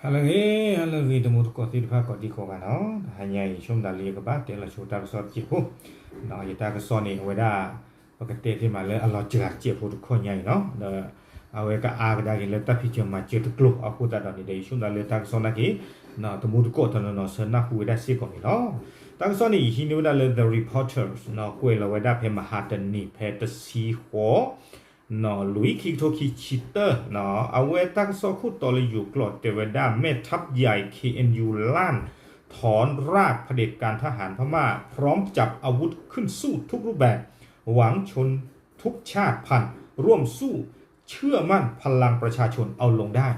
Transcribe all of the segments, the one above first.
ဟါလၢအဂ့ၤ ဟါလၢအဂ့ၤ တံၤသကိးသ့ၣ်တဖၣ်ကိးဒံကိးဂၤနီၤ, တဟါညါအံၤ ယဆိကမိၣ်လၢယကဘၣ်တဲလီၤဆိတၢ်ကစီၣ်တစဲးဖိ, ယတၢ်ကစီၣ်န့ၣ် အဝဲဒၣ် ပကတဲသ့မးလၢအလီၤစှၤတစဲးဖိတခီညါအံၤနီၤ, ဒီးအဝဲကအါကဒါက့ၤလၢတၢ်ဖံးစၢၤမၤစၢၤတကျိၤအဃိသတးဒီးန့ၣ်ဒီး ယဆိကမိၣ်လၢတၢ်ကစီၣ်နာ်က့ၤ တံၤသကိးတနီၤနီၤဆၢနၢ်ဟူဝဲဒၣ်စ့ၢ်ကီးန့ၣ်လီၤ. တၢ်ကစီၣ်န့ၣ် ယဟံးန့ၢ်ဝဲဒၣ်လၢ The Reporters ကွဲးလီၤဝဲဒၣ်ဖဲမဟါတနံၤ ဖဲတဆံဃိး လွံၢ် ခံကထိခံဆံတၢ အဝဲတၢ်ကစီၣ်ခိၣ်တီလၢယိၤကျိာ် တဲဝဲဒၣ် แม่ทัพใหญ่ เคเอ็นยู ลั่น ถอนรากเผด็จการ ทหารพม่า พร้อมจับอาวุธขึ้นสู้ทุกรูปแบบ หวังชนทุกชาติพันธุ์ ร่วมสู้ เชื่อมั่นพลังประชาชน เอาลงได้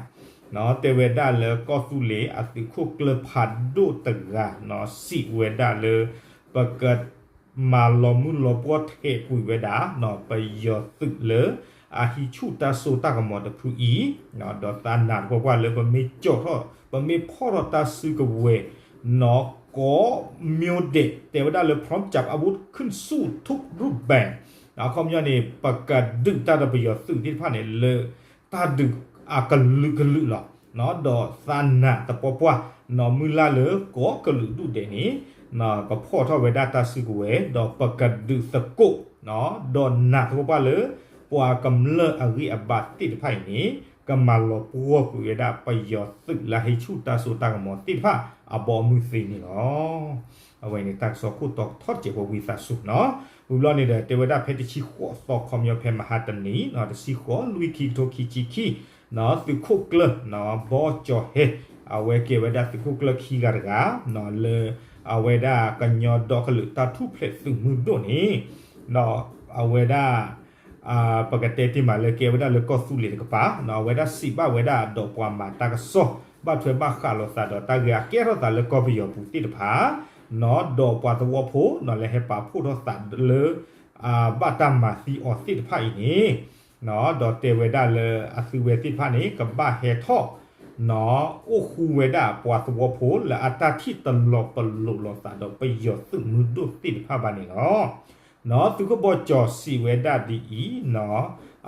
တဲဝဲဒၣ်လၢကီၢ်သူလ့ၤအသုးခိၣ်ကျၢၢ်ဖးဒိၣ်တဂၤ စံးဝဲဒၣ်လၢ ပက မၤလီၤမုၢ်လီၤပှီၢ်ထဲးကွံာ်ဝဲဒၣ် ပယီၤသုးလၢအဟံးဆူၣ်တၢ်စိတၢ်ကမီၤတဖုအံၤ, ဒီးသးနာ်သပှၢ်ပှၢ်လၢပမ့ၢ်ကၠီၣ်ထီၣ် ပမ့ၢ်ဖီၣ်ထီၣ်တၢ်စုကဝဲၤ ကိးမံၤဒဲး တဲဝဲဒၣ်လၢ พร้อมจับอาวุธขึ้นสู้ทุกรูปแบบ အခီပညီန့ၣ် ပကဒုးတၢ်ဒီးပယီၤသုးသ့ၣ်တဖၣ်န့ၣ် လၢတၢ်ဒုးအကလုာ်ကလုာ်လီၤ. ဒီးသးနာ်သပှၢ်ပှၢ် မုၢ်လၢ်လၢကိးကလုာ်ဒူၣ်ဒဲးန့ၣ် ကဖီၣ်ထီၣ်ဝဲဒၣ်တၢ်စုကဝဲၤ ဒီးပကဒုးသကိး ဒီးနာ်သပှၢ်ပှၢ်လၢ ပှၤကမျၢၢ်အဂံၢ်အဘါသ့ၣ်တဖၣ်အံၤန့ၣ် ကမၤလီၤပှီၢ်ကွံာ်ဝဲဒၣ်ပယီၤသုးလၢအဟံးဆူၣ်တၢ်စိတၢ်ကမီၤသ့ၣ်တဖၣ်အဘီအမုၢ်သ့န့ၣ်လီၤ. အဝဲန့ၣ်တၢ်ကစီၣ်ခိၣ်တီထီတစဲးဖိဝံသးစူၤနီၤ. ဝံၤဘျီန့ၣ်ဒီး တဲဝဲဒၣ်ဖဲတဆံဃိးသီခီပညီဖဲမဟါတနံၤ တဆံဃိး လွံၢ် ခံကထိခံဆံခံ သုးခိၣ်ကျၢၢ် ဘီကၠီၤဟဲ အဝဲကဲဝဲဒၣ်သုးခိၣ်ကျၢၢ်ခံဂၤတဂၤ လၢအဝဲဒၣ်ကညီဒီကလုာ်တၢ်ထူၣ်ဖျဲးသုးမုၢ်ဒိၣ်န့ၣ် ဒီးအဝဲဒၣ် ပကတဲတ့ၢ်မးလၢကဲဝဲဒၣ်လၢကီၢ်သူလ့ၤတကပၤ အဝဲဒၣ်စံးဘၣ်ဝဲဒၣ်ဒီးပှၤမၤတၢ်ကစီၣ် ဘၣ်ထွဲဘၣ်ဃးလိာ်သးဒီးတၢ်ဂ့ၢ်အကဲထီၣ်သးလၢကီၢ်ပယီၤပူၤသ့ၣ်တဖၣ် ဒီးပှၤသဝီဖိ လၢဟဲပာ်ဖှိၣ်ထီၣ်သးလၢ ဘၣ်တၢ်မၤသံအီၤသ့ၣ်တဖၣ်အံၤန့ၣ် ဒီးတဲဝဲဒၣ်လၢအသုဝဲသ့ၣ်တဖၣ်န့ၣ် ကဘၣ်ဟဲထီၣ် အိၣ်ဃူဝဲဒၣ်ပှၤသဝီဖိလၢအတၢ်ထံၣ်တလီၤပလိာ်လိာ်သးဒီးပယီၤသုးမုၢ်ဒိၣ်သ့ၣ်တဖၣ်ဘၣ်န့ၣ်လီၤ. သုးခိၣ်ဘီကၠီၤစံးဝဲဒၣ်ဒ်အံၤ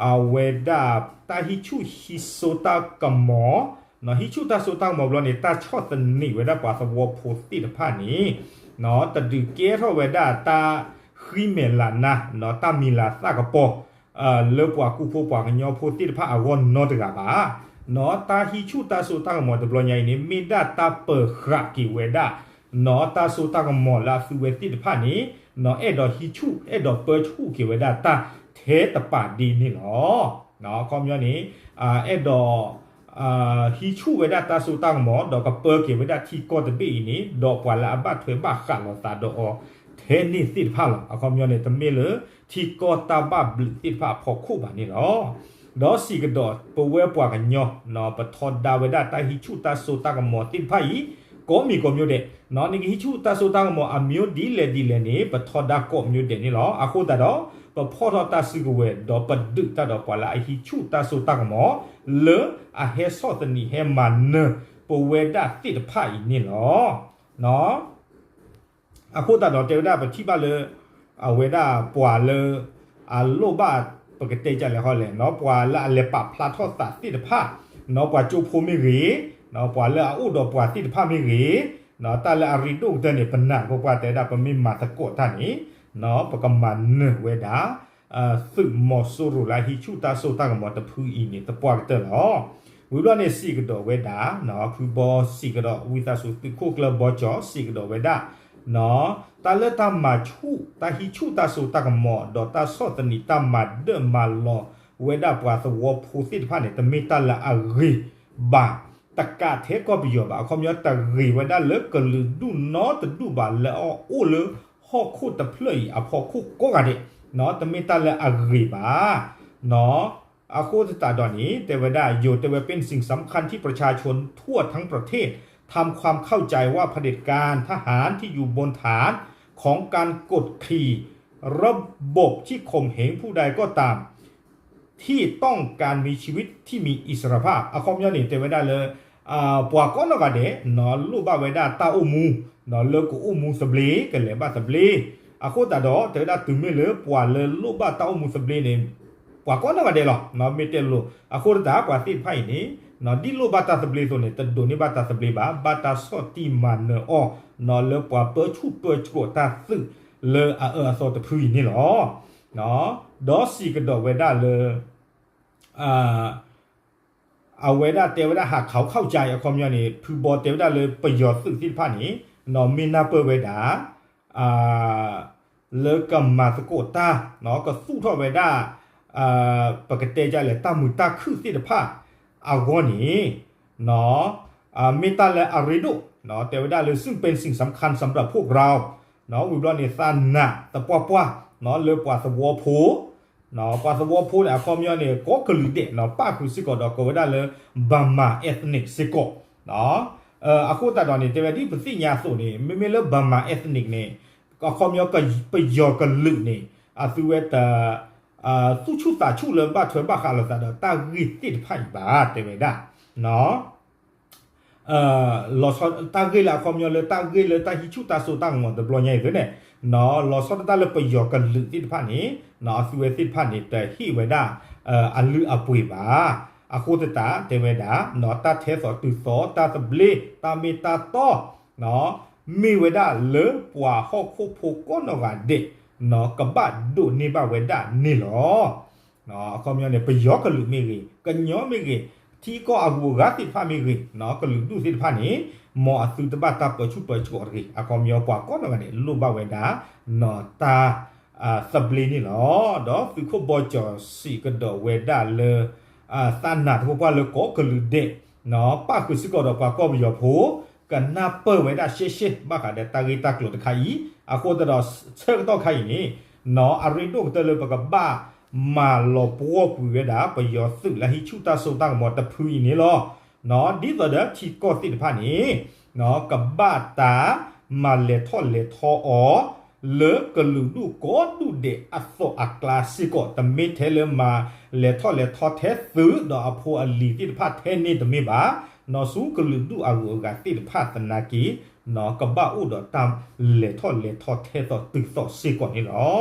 အဝဲဒၣ်တၢ်ဟံးဆူၣ်ဟံးစိတၢ်ကမီၤ ဟံးဆူၣ်တၢ်စိတၢ်ကမီၤဘျီန့ၣ် တၢ်ဆီၣ်သနံးဝဲဒၣ်ပှၤသဝီဖိသ့ၣ်တဖၣ်န့ၣ် တဒုးကဲထီၣ်ဝဲဒၣ်တၢ်ဃံမဲာ်လၤနါ တၢ်မံၤလၤသၣ်ကပီၤ လၢပှၤကူဖိပှၤကညီဖိသ့ၣ်တဖၣ်အဂီၢ်နီတဂၤဘၣ်. တၢ်ဟံးဆူၣ်တၢ်စိတၢ်ကမီၤတဘျီညါအံၤန့ၣ် မ့ၢ်ဒၣ်တၢ်ပၢၤဃာ်က့ၤဝဲဒၣ် တၢ်စိတၢ်ကမီၤလၢအသုဝဲသ့ၣ်တဖၣ်န့ၣ် အဲၣ်ဒိးဟံးဆူၣ် အဲၣ်ဒိးပၢဆူၣ်က့ၤဝဲဒၣ်တၢ်ထဲတပၤဒ်န့ၣ်လီၤ. အခီပညီန့ၣ် အဲၣ်ဒိး ဟံးဆူၣ်ဝဲဒၣ်တၢ်စိတၢ်ကမီၤ ဒီးကပၢက့ၤဝဲဒၣ်ထံကီၢ်တဘ့ၣ်အံၤန့ၣ် ဒီးပှၤလၢအဘၣ်ထွဲဘၣ်ဃးလိာ်သးဒီးအီၤထဲန့ၣ်သ့ၣ်တဖၣ်လီၤ. အခီပညီန့ၣ် တမ့ၢ်လၢထံကီၢ်တၢ်ဘၣ်ဘျုးသ့ၣ်တဖၣ်အဖီခိၣ်ဘၣ်န့ၣ်လီၤ. ဒီးစံးကဒီး ပဝဲပှၤကညီ ပထီဒါဝဲဒၣ်တၢ်ဟံးဆူၣ်တၢ်စိတၢ်ကမီၤသ့ၣ်တဖၣ်အံၤ ကိးမံၤကိးမျိုးဒဲး နကဟံးဆူၣ်တၢ်စိတၢ်ကမီၤအမျိုးဒ်လဲၣ်ဒ်လဲၣ်န့ၣ် ပထီဒါကိးမျိုးဒဲးန့ၣ်လီၤ. အဃိသတးဒီး ပဖီၣ်ထီၣ်တၢ်စုကဝဲၤ ဒီးပဒုးတၢ်ဒီးပှၤလၢအဟံးဆူၣ်တၢ်စိတၢ်ကမီၤ လၢအဟဲဆီၣ်သနံးဟဲမၤနၢၤပဝဲဒၣ်သ့ၣ်တဖၣ်အံၤန့ၣ်လီၤ. အဃိသတးဒီးတဲဝဲဒၣ်ပထံၣ်ဘၣ်လၢ အဝဲဒၣ်ပှၤလၢ အလိၣ်ဘၣ် ပကတဲဒ်လဲၣ်ဃီလဲၣ် ပှၤလၢအလဲၤပာ်ဖျါထီၣ်သးသ့ၣ်တဖၣ် ပှၤကၠိဖိမ့ၢ်ဂ့ၤ ပှၤလၢအအိၣ်ဒီးပှၤသ့ၣ်တဖၣ်မ့ၢ်ဂ့ၤ တၢ်လၢအရ့ဒိၣ်ကတၢၢ်န့ၣ် ပနာ်ပပှၤတဲဒၣ်ပမ့ၢ်မၤသကိးတၢ်န့ၣ် ပကမၤနၢၤဝဲဒၣ် သုးမီၤစိရိၤလၢအဟံးဆူၣ်တၢ်စိတၢ်ကမီၤတဖုအံၤန့ၣ် သပှၢ်ကတၢၢ်လီၤ. ဝံၤဘျီန့ၣ်စံးကဒီးဝဲဒၣ် ဖုဘီစံးကဒီး ဝံသးစူၤသုးခိၣ်ကျၢၢ်ဘီကၠီၤစံးကဒီးဝဲဒၣ် တၢ်လၢတၢ်မၤဆူၣ် တၢ်ဟံးဆူၣ်တၢ်စိတၢ်ကမီၤ ဒီးတၢ်ဆီၣ်သနံးတၢ်မၤဒၢၣ်မၤလီၤဝဲဒၣ်ပှၤသဝီဖိသ့ၣ်တဖၣ်န့ၣ် တမ့ၢ်တၢ်လၢအဂ့ၤဘၣ် တကးထဲကီၢ်ပယီၤဘၣ် အခီပညီတဂ့ၤဝဲဒၣ်လၢကလုာ်ဒူၣ်နီတဒူၣ်ဘၣ် လၢအအိၣ်လၢဟီၣ်ခိၣ်တဖျၢၣ်အံၤအဖီခိၣ်ကိးဂၤဒဲး တမ့ၢ်တၢ်လၢအဂ့ၤဘၣ် အဃိသတးဒီးန့ၣ် တဲဝဲဒၣ် โยเตเวเป็นสิ่งสำคัญที่ประชาชนทั่วทั้งประเทศทำความเข้าใจว่าเผด็จการทหารที่อยู่บนฐานของการกดขี่ระบบที่ข่มเหงผู้ใดก็ตาม ที่ต้องการมีชีวิตที่มีอิสรภาพ အခီပညီန့ၣ် တဲဝဲဒၣ်လၢ ပှၤကိးနီၢ်ဂၤဒဲး လိၣ်ဘၣ်ဝဲဒၣ်တၢ်အိၣ်မူ လၢကအိၣ်မူသဘျ့ ကလဲၤဘၣ်သဘျ့ အဃိသတးဒီး တဲဝဲဒၣ်တုၤမ့ၢ်လၢပှၤလၢလိၣ်ဘၣ်တၢ်အိၣ်မူသဘျ့န့ၣ် ပှၤကိးနီၢ်ဂၤဒဲးလီၤ မ့ၢ်တဲလိၤ အဃိသတး ပှၤသ့ၣ်တဖၣ်အံၤန့ၣ် ဒ်လိၣ်ဘၣ်တၢ်သဘျ့အသိးန့ၣ် တဒိးန့ၢ်ဘၣ်တၢ်သဘျ့ဘၣ်, ဘၣ်တၢ်ဆီၣ်တံၢ်မၤနၢၤအီၤ လၢပှၤပၢဆူၣ်ပၢစိးတၢ်သုးလၢအအၢအသီတဖုအံၤန့ၣ်လီၤ. ဒီးစံးကဒီးဝဲဒၣ်လၢ အဝဲဒၣ်တဲဝဲဒၣ် ဟးခးခီၣ်ကၠါအံၤ အခီပညီန့ၣ် ဖုဘီတဲဝဲဒၣ်လၢပယီၤသုးသ့ၣ်တဖၣ်န့ၣ် မ့ၢ်နၢ်ပၢၢ်ဝဲဒၣ် လၢကမၤသကိးတၢ် ကသူၣ်ထီၣ်ဝဲဒၣ် ပကတဲဒ်လဲၣ် တၢ်မုာ်တၢ်ခုၣ်သ့ၣ်တဖၣ်အဂီၢ်န့ၣ် မ့ၢ်တၢ်လၢအရ့ဒိၣ် တဲဝဲဒၣ်လၢ ซึ่งเป็นสิ่งสำคัญสำหรับพวกเรา ဝံၤဘျီန့ၣ် သးနာ်သပှၢ်ပှၢ် လၢပှၤသဝီဖိ ပှၤသဝီဖိန့ၣ် အခီပညီန့ၣ် ကိးကလုာ်ဒဲး ပၣ်ဃုာ်စ့ၢ်ကီးဒီးကိးဝဲဒၣ်လၢ Burma ethnic စ့ၢ်ကီး အဃိသတးဒီးန့ၣ် တဲဝဲဒ်ပသ့ၣ်ညါအသိးန့ၣ် မ့မ့ၢ်လၢ Burma ethnic န့ၣ် အခီပညီ ပယီၤကလုာ်န့ၣ် အသုဝဲတ သူၣ်ဆူၣ်သးဆူၣ်လၢဘၣ်ထွဲဘၣ်ဃးလိာ်သးဒီးတၢ်ဂ့ၢ်သ့ၣ်တဖၣ်အံၤဘၣ် တဲဝဲဒၣ် တၢ်ဂ့ၢ်လၢအခီပညီလၢတၢ်ဂ့ၢ်လၢတၢ်ဟံးဆူၣ်တၢ်စိတၢ်ကမီၤတဘျီညါအံၤသ့ၣ်န့ၣ် လီၤဆီဒၣ်တၢ်လၢပယီၤကလုာ်သ့ၣ်တဖၣ်န့ၣ် အသုဝဲသ့ၣ်တဖၣ်န့ၣ် တဟ့ၣ်ဝဲဒၣ် အလုၢ်အပှ့ၤဘၣ်. အဃိသတးတဲဝဲဒၣ် တၢ်ထဲသိးတုၤသိး တၢ်သဘျ့ တၢ်မ့ၢ်တၢ်တီ မ့ၢ်ဝဲဒၣ်လၢပှၤဟီၣ်ခိၣ်ဖိကိးနီၢ်ဂၤဒဲး ကဘၣ်ဒိးန့ၢ်ဘၣ်ဝဲဒၣ်န့ၣ်လီၤ. အခီပညီန့ၣ် ပယီၤကလုာ်မ့ၢ်ဂ့ၤ, ကညီမ့ၢ်ဂ့ၤ, ထံကီၢ်အဂုၤအဂၤသ့ၣ်တဖၣ်မ့ၢ်ဂ့ၤ, ကလုာ်ဒူၣ်သ့ၣ်တဖၣ်န့ၣ် မ်အသုတဘၣ်တၢ်ပၢဆူၣ်ပၢစိးတဂ့ၤ. အခီပညီပှၤကိးနီၢ်ဂၤဒဲး လိၣ်ဘၣ်ဝဲဒၣ် တၢ်သဘျ့န့ၣ်လီၤ. ဒီးသုးခိၣ်ဘီကၠီၤစံးကဒီးဝဲဒၣ်လၢ သးနာ်သပှၢ်ပှၢ်လၢကိးကလုာ်ဒဲး ပၣ်ဃုာ်စ့ၢ်ကီးဒီးပှၤကီၢ်ပယီၤဖိ ကနၢ်ပၢၢ်ဝဲဒၣ်ရှဲရှဲ ဘၣ်ဃးဒီးတၢ်ဂ့ၢ်တၢ်ကျိၤတခါအံၤ, အဃိသတးဒီးဆၢကတီၢ်ခါအံၤန့ၣ် အရ့ဒိၣ်ကတၢၢ်လၢပကဘၣ်မၤလီၤပှီၢ်ကွံာ်ဝဲဒၣ် ပယီၤသုးလၢဟံးဆူၣ်တၢ်စိတၢ်ကမီၤတဖုအံၤန့ၣ်လီၤ. ဒ်သိးဒီးထံကီၢ်သ့ၣ်တဖၣ်န့ၣ် ကဘၣ်တၢ်မၤလဲၤထီၣ်လဲၤထီအီၤ လၢကလုာ်ဒူၣ်ကိးဒူၣ်ဒဲးအသိးအကျါစ့ၢ်ကီး, တမ့ၢ်ထဲလၢမၤလဲၤထီၣ်လဲၤထီထဲသုးဒီးအဖိအလံၤသ့ၣ်တဖၣ်ထဲန့ၣ်တမ့ၢ်ဘၣ်, နီၢ်ဆူကလုာ်ဒူၣ်အဂုၤအဂၤသ့ၣ်တဖၣ်သနာ်က့ ကဘၣ်အိၣ်ဒီးတၢ်လဲၤထီၣ်လဲၤထီထဲသိးတုၤသိးစ့ၢ်ကီးန့ၣ်လီ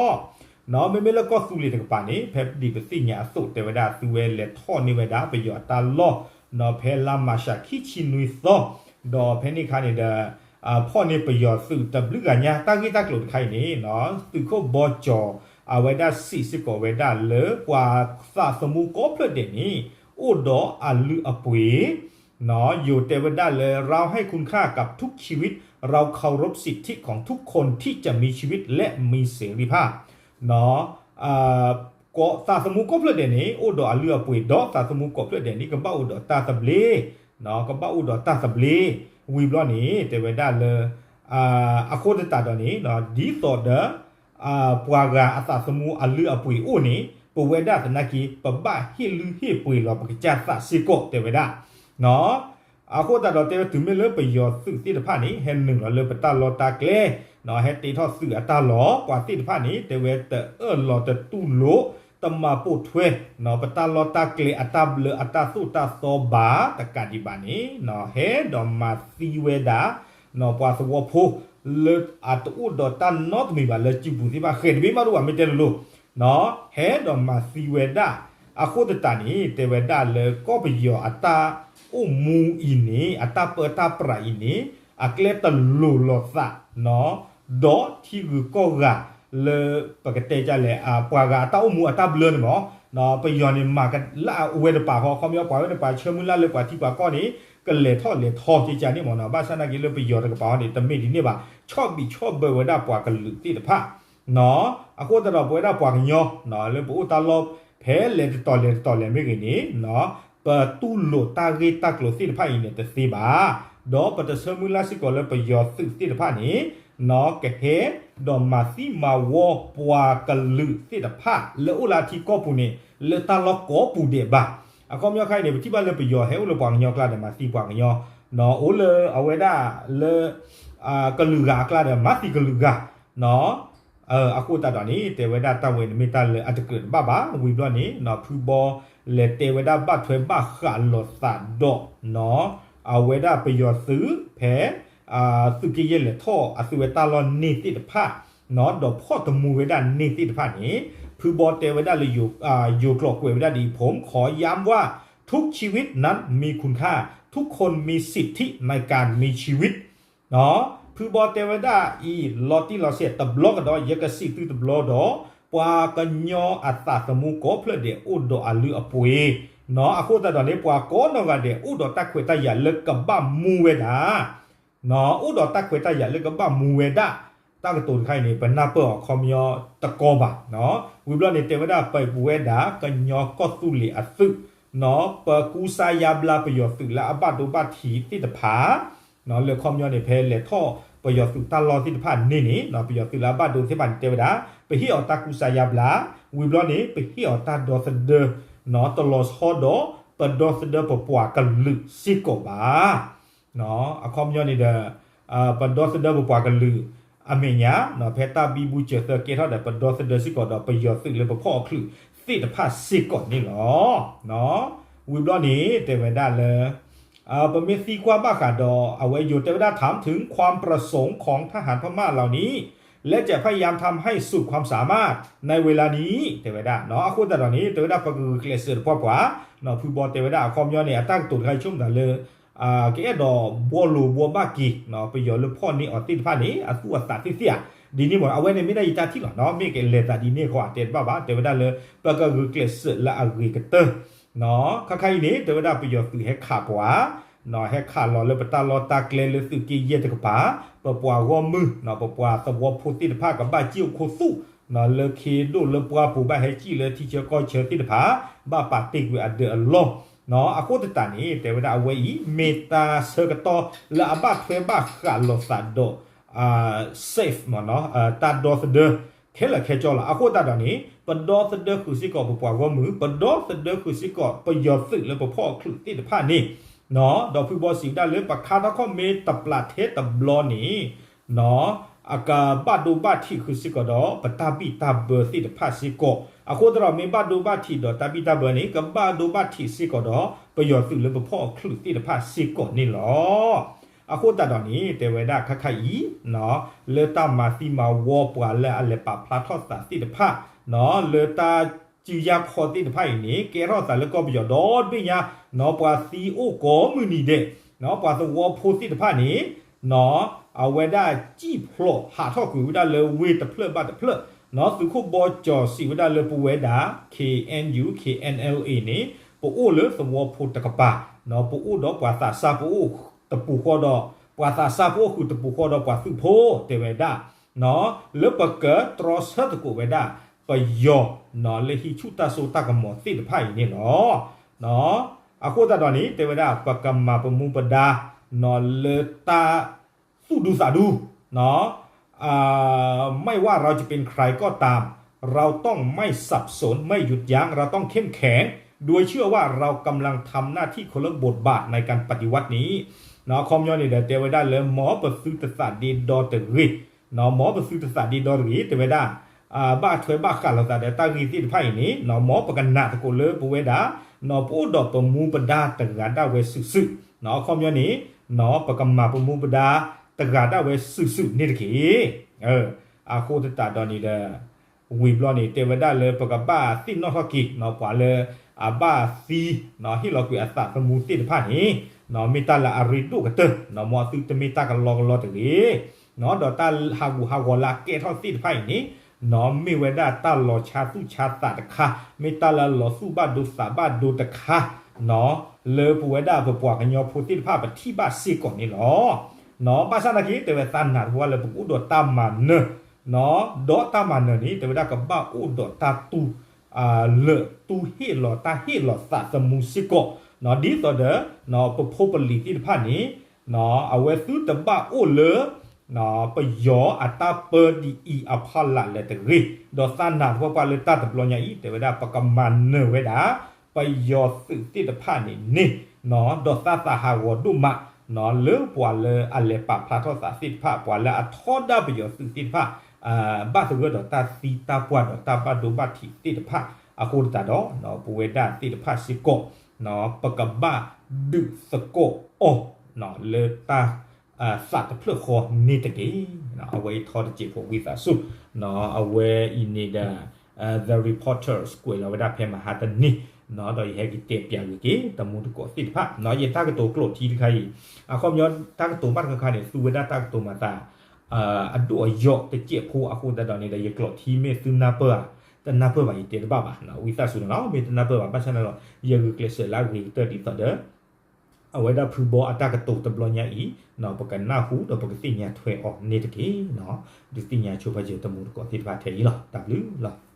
ၤ. မ့မ့ၢ်လၢကီၢ်သူလ့ၤတကပၤန့ၣ် ဖဲဒ်ပသ့ၣ်ညါအသိးတဲဝဲဒၣ် သုဝဲလဲၤထီၣ်န့ၢ်ဝဲဒၣ်ပယီၤအတၢ်လီၢ် ဖဲလါမၢ်ၡးခံဆံနွံသီ, ဒီးဖဲန့ၣ်အခါန့ၣ်ဒီး ဖီၣ်န့ၢ်ပယီၤသုးတဘျုးဂၤညါ တၢ်ဂ့ၢ်တၢ်ကျိၤတခါအံၤန့ၣ် သုးခိၣ်ဘီကၠီၤ အဝဲဒၣ်စံးစ့ၢ်ကီးဝဲဒၣ်လၢပှၤသးသမူကိးဖျၢၣ်ဒဲးန့ၣ် အိၣ်ဒီးအလုၢ်အပှ့ၤ ယိၤတဲဝဲဒၣ်လၢ เราให้คุณค่ากับทุกชีวิต เราเคารพสิทธิของทุกคนที่จะมีชีวิตและมีเสรีภาพ သးသမူကိးဖျၢၣ်ဒဲးန့ၣ် အိၣ်ဒီးအလုၢ်အပှ့ၤ ဒီးသးသမူကိးဖျၢၣ်ဒဲးန့ၣ် ကဘၣ်အိၣ်ဒီးတၢ်သဘျ့, ကဘၣ်အိၣ်ဒီးတၢ်သဘျ့, ဝံၤဘျီန့ၣ် တဲဝဲဒၣ်လၢ အဃိသတးဒီးန့ၣ် ဒ်သိးဒီး ပှၤဂၤအသးသမူအလုၢ်အပှ့ၤအိၣ်န့ၣ် ပဝဲဒၣ်သနာ်က့ ပဘၣ်ဟ့ၣ်လုၢ်ဟ့ၣ်ပှ့ၤလီၤပကစၢ်သးစ့ၢ်ကီး တဲဝဲဒၣ် အဃိသတးဒီးတဲဝဲတုၤမ့ၢ်လၢပယီၤသုးသ့ၣ်တဖၣ်န့ၣ် ဟဲနုာ်လီၤလၢပတၢ်လီၢ်တၢ်ကျဲ, ဟဲတ့ထီၣ်သုးအတၢ်လီၢ် ပှၤသ့ၣ်တဖၣ်န့ၣ် တဲဝဲတအၢၣ်လီၤတတူၢ်လိာ် တမၤပိာ်ထွဲ ပတၢ်လီၢ်တၢ်ကျဲအတၢ်ဘျၢအတၢ်သိၣ်တၢ်သီဘၣ် တကးဒံးဘၣ်န့ၣ် ဟဲဒီးမၤသံဝဲဒၣ် ပှၤသဝီဖိ လၢအတအိၣ်ဒီးတၢ်နီတမံၤဘၣ်လၢစုပူၤသ့ၣ်တဖၣ် ဃဲၤတဘ့ၣ်မးဒိၣ်ဘၣ် မ့ၢ်တဲလိၤလိၤ ဟဲဒီးမၤသံဝဲဒၣ် အဃိသတးန့ၣ် တဲဝဲဒၣ်လၢကီၢ်ပယီၤအတၢ်အိၣ်မူအံၤန့ၣ် အတၢ်ပၢတၢ်ပြးအံၤန့ၣ် အကျဲတလိၤလိာ်သး ဒီးထံဂုၤကီၢ်ဂၤလၢ ပကတဲဒ်လဲၣ် ပှၤဂၤအတၢ်အိၣ်မူအတၢ်ဘျၢန့ၣ်မး ပယီၤန့ၣ်မၤကလၢအဝဲတပၤဃီ ခီပညီပှၤဝဲတပၤဆၢမုၢ်လၢ်လၢပှၤထံပှၤကီၢ်န့ၣ် ကလဲၤထီၣ်လဲၤထီကကန့ၣ်မး ဘၣ်ဆၣ်သနာ်က့လၢပယီၤတကပၤဃီန့ၣ် တမ့ၢ်ဒ်န့ၣ်ဘၣ် ဆီၣ်ဘံးဆီၣ်ဘၢဝဲဒၣ်ပှၤကလုာ်သ့ၣ်တဖၣ် အဃိသတးဒီးပဝဲဒၣ်ပှၤကညီ လၢပအိၣ်တၢ်လီၢ်ဖဲလဲၣ်တတီၤလဲၣ်တတီၤလဲၣ်မ့ၢ်ဂ့ၤန့ၣ် ပတူၢ်လိာ်တၢ်ဂ့ၢ်တၢ်ကျိၤသ့ၣ်တဖၣ်အံၤန့ၣ်တသ့ဘၣ်. ဒီးပတဆၢမုၢ်လၢ်စ့ၢ်ကီးလၢပယီၤသုးသ့ၣ်တဖၣ်န့ၣ် ကဟဲဒီးမၤသံမၤဝီပှၤကလုာ်သ့ၣ်တဖၣ် လၢအိၣ်လၢအထံကီၢ်ပူၤန့ၣ် လၢတၢ်လီၢ်ကိးပူၤဒဲးဘၣ်. အခီပညီခါအံၤန့ၣ် ပထံၣ်ဘၣ်လၢပယီၤဟဲအိၣ်လၢပှၤကညီအကျါဒီးမၤသံပှၤကညီ, အိၣ်လၢအဝဲဒၣ်လၢ ကလုာ်ဂၤအကျါဒီးမၤသံကလုာ်ဂၤ အဃိသတးဒီးန့ၣ် တဲဝဲဒၣ်တၢ်ဝဲန့ၣ်မ့ၢ်တၢ်လၢအတကြၢးတဘၣ်ဘၣ်. ဝံၤဘျီန့ၣ် ဖုဘီလဲၤတဲဝဲဒၣ်ဘၣ်ထွဲဘၣ်ဃးလိာ်သးဒီး အဝဲဒၣ်ပယီၤသုးဖဲ သုးက့ယဲၢ်လဲၤထီၣ်အသုးဝဲတၢ်လီၢ်န့ၢ်သ့ၣ်တဖၣ် ဒီးဖီၣ်တမူဝဲဒၣ်န့ၢ်သ့ၣ်တဖၣ်န့ၣ် ဖုဘီတဲဝဲဒၣ်လၢ ယိၤကျိာ်ကွဲးဝဲဒၣ်ဒ်အံၤ ผมขอย้ำว่า ทุกชีวิตนั้นมีคุณค่า ทุกคนมีสิทธิในการมีชีวิต ဖုဘီတဲဝဲဒၣ်အံၤ လီၤတံၢ်လီၤဆဲး တဘျီကဒီး ယကစံးသုတဘျီဒီး ပှၤကညီအသးသမူကိးဖျၢၣ်ဒဲး အိၣ်ဒီးအလုၢ်အပှ့ၤ, အဃိသတးဒီးန့ၣ် ပှၤကိးနီၢ်ဂၤဒဲး အိၣ်ဒီးတၢ်ခွဲးတၢ်ယာ်လၢကဘၣ်မူဝဲဒၣ် အိၣ်ဒီးတၢ်ခွဲးတၢ်ယာ်လၢကဘၣ်မူဝဲဒၣ် တၢ်ကတိၤတခါအံၤန့ၣ် ပနၢ်ပၢၢ်အီၤခီပညီတကီဘၣ်. ဝံၤဘျီန့ၣ် တဲဝဲဒၣ်ပပူၤဝဲဒၣ် ကညီကီၢ်သူလ့ၤအသုး ပကူစါယါဘျါပယီၤသုးလၢအဘၣ်ဒိဘၣ်ထံးသ့ၣ်တဖၣ် လၢခီပညီန့ၣ် ဖဲလဲၤထီၣ်ပယီၤသုးတၢ်လီၢ်သ့ၣ်တဖၣ်န့ၣ်န့ၣ် ပယီၤသုးလၢအဘၣ်ဒိသ့ၣ်တဖၣ်န့ၣ် တဲဝဲဒၣ် ပဟ့ၣ်အီၤတၢ်ကူစါယါဘျါ, ဝံၤဘျီန့ၣ် ပဟ့ၣ်အီၤတၢ်ဒီသဒၢ တလီၤဆီဒီး ပဒီသဒၢပပှၤကလုာ်စ့ၢ်ကီးဘၣ်. အခီပညီန့ၣ်ဒီး ပဒီသဒၢပပှၤကလုာ်အမဲာ်ညါ ဖဲတၢ်ဘံဘူစၢၤသၢကဲထီၣ်ဒီး ပဒီသဒၢစ့ၢ်ကီးဒီး ပယီၤသုးလၢပဖီၣ်အီၣ်ချုးသ့ၣ်တဖၣ်စ့ၢ်ကီးန့ၣ်လီၤ. ဝံၤဘျီန့ၣ် တဲဝဲဒၣ်လၢ ပမ့ၢ်သံကွၢ်ဘၣ်ဃးဒီး အဝဲယိၤတဲဝဲဒၣ် ถามถึงความประสงค์ของทหารพม่าเหล่านี้ และจะพยายามทำให้สุดความสามารถในเวลานี้ တဲဝဲဒၣ် အဃိသတးဒီးန့ၣ် တဲဝဲဒၣ်ပကဂုာ်ကျဲးစၢးတပှၢ်ပှၢ် ဖုဘီတဲဝဲဒၣ် အခီပညီန့ၣ် အတၢ်ကတိၤတခါအံၤဆိကမိၣ်သးလၢ ကအဲၣ်ဒိးဘှီလိာ်ဘှီဘၣ်က့ၤ ပယီၤလၢဖီၣ်န့ၢ်အီၤသ့ၣ်တဖၣ်န့ၣ် အသူၣ်အသးသ့ၣ်သ့ၣ်ဧါ. ဒ်န့ၣ်မ့ၢ် အဝဲန့ၣ်မ့ၢ်ဒၣ်ယတၢ်ထံၣ်လီၤနီၤ မ့ၢ်ကလဲၤသးဒ်န့ၣ်ဃီ အတဲတဘၣ်ဘၣ် တဲဝဲဒၣ်လၢ ပကဂုာ်ကျဲးစၢးလၢအဂ့ၤကတၢၢ် ခါခါအံၤန့ၣ် တဲဝဲဒၣ်ပယီၤသုးဟဲခးပှၤ ဟဲခးလီၤလၢပတၢ်လီၢ်တၢ်ကျဲလၢသုးက့ယဲၢ်တကပၤ ပပှၤဂီၢ်မုၢ် ပပှၤသဝီဖိသ့ၣ်တဖၣ်ကဘၣ်စံၣ်အိၣ်ခိၣ်သူၣ် လၢခ့ဒိၣ်လၢပှၢ်ပူၤ ဘၣ်ဟဲစံၣ်လၢထံဆၢကီၢ်ဆၢသ့ၣ်တဖၣ် ဘၣ်ပာ်တ့ၢ်ကွံာ်အဒၢးအလီၢ် အဃိသတးန့ၣ် တဲဝဲဒၣ်အဝဲအံၤ မ့ၢ်တၢ်ဆၢကတီၢ်လၢအဘၣ်ထွဲဘၣ်ဃးလိာ်သးဒီး safe တၢ်ဒီသဒၢ ခဲလၢာ်ခဲဆ့လီၤ. အဃိသတးဒီးန့ၣ် ပဒီသဒၢဃုာ်စ့ၢ်ကီးပပှၤဂီၢ်မုၢ် ပဒီသဒၢဃုာ်စ့ၢ်ကီးပယီၤသုးလၢပဖီၣ်အီၣ်ချုးသ့ၣ်တဖၣ်န့ၣ် ဒီးဖုဘီစံးဝဲဒၣ်လၢ ပခါထီၣ်ခီၣ်မ့ၢ်တပျၢ်ထဲတဘျီန့ၣ် အကဘၣ်ဒိဘၣ်ထံးဃုာ်စ့ၢ်ကီးဒီး ပတၢ်ဘံၣ်တၢ်ဘၢသ့ၣ်တဖၣ်စ့ၢ်ကီး အဃိသတးဒီးမ့ၢ်ဘၣ်ဒိဘၣ်ထံးဒီးတၢ်ဘံၣ်တၢ်ဘၢန့ၣ် ကဘၣ်ဒိဘၣ်ထံးစ့ၢ်ကီးဒီး ပယီၤသုးလၢပဖီၣ်အီၣ်ချုးသ့ၣ်တဖၣ်စ့ၢ်ကီးန့ၣ်လီၤ. အဃိသတးဒီးန့ၣ် တဲဝဲဒၣ်ခါခါအံၤ လၢတၢ်မၤသံမၤဝီပှၤလၢအလဲၤပာ်ဖျါထီၣ်သးသ့ၣ်တဖၣ် လၢတၢ်စုယါခီသ့ၣ်တဖၣ်အံၤန့ၣ် ကဲထီၣ်သးလၢကီၢ်ပယီၤဒီဘ့ၣ်ညါ ပှၤသံအိၣ်ကိးမုၢ်နံၤဒဲး ပှၤသဝီဖိသ့ၣ်တဖၣ်န့ၣ် အဝဲဒၣ်စံၣ်ဖျိးဟးထီၣ်ကွံာ်ဝဲဒၣ်လၢဝ့ၢ်တဖျၢၣ်ဘၣ်တဖျၢၣ် သုးခိၣ်ဘီကၠီၤစံးဝဲဒၣ်လၢပဝဲဒၣ် K N U K N L A န့ၣ် ပအိၣ်လၢသဝီဖိတကပၤ ပအိၣ်ဒီးပှၤသးစၢ်ပအိၣ်တပူၤဃီဒီး ပှၤသးစၢ်ပအိၣ်ဃုာ်တပူၤဃီဒီးပှၤသုးဖိတဲဝဲဒၣ် လၢပကတြီဆၢသကိးဝဲဒၣ် ပယီၤ လၢဟံးဆူၣ်တၢ်စိတၢ်ကမီၤသ့ၣ်တဖၣ်အံၤန့ၣ်လီၤ. အဃိသတးဒီးန့ၣ် တဲဝဲဒၣ် ပကမၤပမူပဒါ လၢတၢ်သူၣ်ဒူသးဒူ ไม่ว่าเราจะเป็นใครก็ตาม เราต้องไม่สับสน ไม่หยุดยั้ง เราต้องเข้มแข็ง โดยเชื่อว่าเรากำลังทำหน้าที่เคารพบทบาทในการปฏิวัตินี้ အခီပညီန့ၣ်ဒီး တဲဝဲဒၣ်လၢ မ်ပသုတသးဒ့ဒီတဂ့ၤ မ်ပသုတသးဒ့ဒီတဂ့ၤ တဲဝဲဒၣ် ဘၣ်ထွဲဘၣ်ဃးလိာ်သးဒီးတၢ်ဂ့ၢ်သ့ၣ်တဖၣ်အံၤန့ၣ် မ်ပကနာ်သကိးလၢပဝဲဒၣ် ပအိၣ်ဒီးပမူပဒါတဂၤဒၣ်ဝဲစုာ်စုာ် အခီပညီန့ၣ် ပကမၤပမူပဒါတဂၤဒၣ်ဝဲစုာ်စုာ်န့ၣ်တက့ၢ်. အဃိသတးဒီးန့ၣ်ဒီး ဝံၤဘျီန့ၣ် တဲဝဲဒၣ်လၢပကဘၣ်သ့ၣ်နီၣ်ထီၣ်က့ၤ ပှၤလၢအဘၣ်သံ ဟ့ၣ်လီၤကွံာ်အသးသမူသ့ၣ်တဖၣ်န့ၣ် မ့ၢ်တၢ်လၢအရ့ဒိၣ်ကတၢၢ် မ်အသုတမ့ၢ်တၢ်ကလီကလီတဂ့ၤ ဒီးတၢ်ဟးဂူာ်ဟးဂီၤလၢအကဲထီၣ်သ့ၣ်တဖၣ်အံၤန့ၣ် မ့ၢ်ဝဲဒၣ်တၢ်လီၤဆါသူၣ်ဆါသးတခါ မ့ၢ်တၢ်လၢလီၤသူၣ်ဘၣ်ဒိသးဘၣ်ဒိတခါ လၢပဝဲဒၣ်ပပှၤကညီဖိသ့ၣ်တဖၣ်ပထံၣ်ဘၣ်စ့ၢ်ကီးန့ၣ်လီၤ. ဘၣ်ဆၣ်သနာ်က့ တဲဝဲသးနာ်တဝဲလၢပကအိၣ်ဒီးတၢ်မၤနၢၤ ဒီးတၢ်မၤနၢၤန့ၣ် တဲဝဲဒၣ်ကဘၣ်အိၣ်ဒီးတၢ်တူၢ် လၢာ်တူၢ်ဟ့ၣ်လီၤတၢ်ဟ့ၣ်လီၤသးသမူစ့ၢ်ကီး ဒ်သိးဒီး ပဖိပလံၤသ့ၣ်တဖၣ်န့ၣ် အဝဲသုတဘၣ်အိၣ်လၢ ပယီၤအတၢ်ပၢဒ်အံၤအဖီလာ်လၢၤတဂ့ၤ ဒီးသးနာ်တပှၢ်ပှၢ်လၢတၢ်တဘျီညါအံၤ တဲဝဲဒၣ်ပကမၤနၢၤဝဲဒၣ် ပယီၤသုးသ့ၣ်တဖၣ်န့ၣ်န့ၣ် ဒီးသးသးဟးဂီၤဒိၣ်မး လၢပှၤလၢအလဲၤပာ်ဖျါထီၣ်သးသ့ၣ်တဖၣ် ပှၤလၢအထီဒါပယီၤသုးသ့ၣ်တဖၣ် ဘၣ်သဂၢၢ်ဒီးတၢ်သံတၢ်ပှၢ်ဒီးတၢ်ဘၣ်ဒိဘၣ်ထံးသ့ၣ်တဖၣ် အဃိသတးဒီး ပဝဲဒၣ်သ့ၣ်တဖၣ်စ့ၢ်ကီး ပကဘၣ်ဒုးသကိးအီၤ လၢတၢ် သးတဖျၢၣ်ဃီန့ၣ်တက့ၢ်. အဝဲအံၤထီတစဲးဖိဝံသးစူၤ အဝဲအံၤန့ၣ်ဒီး The Reporters ကွဲးလီၤဝဲဒၣ်ဖဲမဟါတနံၤ ဒီးယဟဲက့ၤတဲပၠးဂ့ၤက့ၤ တမူတကိးသ့ၣ်တဖၣ် ယတၢ်ကတိၤကျိာ်ထံတခါအံၤ အခီပညီ တၢ်ကတိၤဘၣ်တခါခါန့ၣ် သူဝဲဒၣ်တၢ်ကတိၤမၤသး အဒိၣ်အယိာ်တစဲးဖိအဃိသတးဒီးန့ၣ်ဒီး ယကျိာ်ထံမ့ၢ်သုနၢ်ပၢၢ်ဧါ, တနၢ်ပၢၢ်ဘၣ် ယတဲတဘၣ်ဘၣ် ဝံသးစူၤန့ၣ်လီၤ. မ့ၢ်တနၢ်ပၢၢ်ဘၣ် ဘၣ်ဆၣ်န့ၣ်ဒီး ယဂုာ်ကျဲးစၢးလၢအဂ့ၤကတၢၢ်ဒ်သိးဒီး အဝဲဒၣ်ဖုဘီအတၢ်ကတိၤတဘျီညါအံၤ ပကနၢ်ဟူဒီးပကသ့ၣ်ညါထွဲအီၤန့ၣ်တက့ၢ်. ဒုးသ့ၣ်ညါဆိပာ်စၢၤတမူတကိးသ့ၣ်တဖၣ်ထဲအံၤလီၤ. တၢ်ဘျုးလီၤ.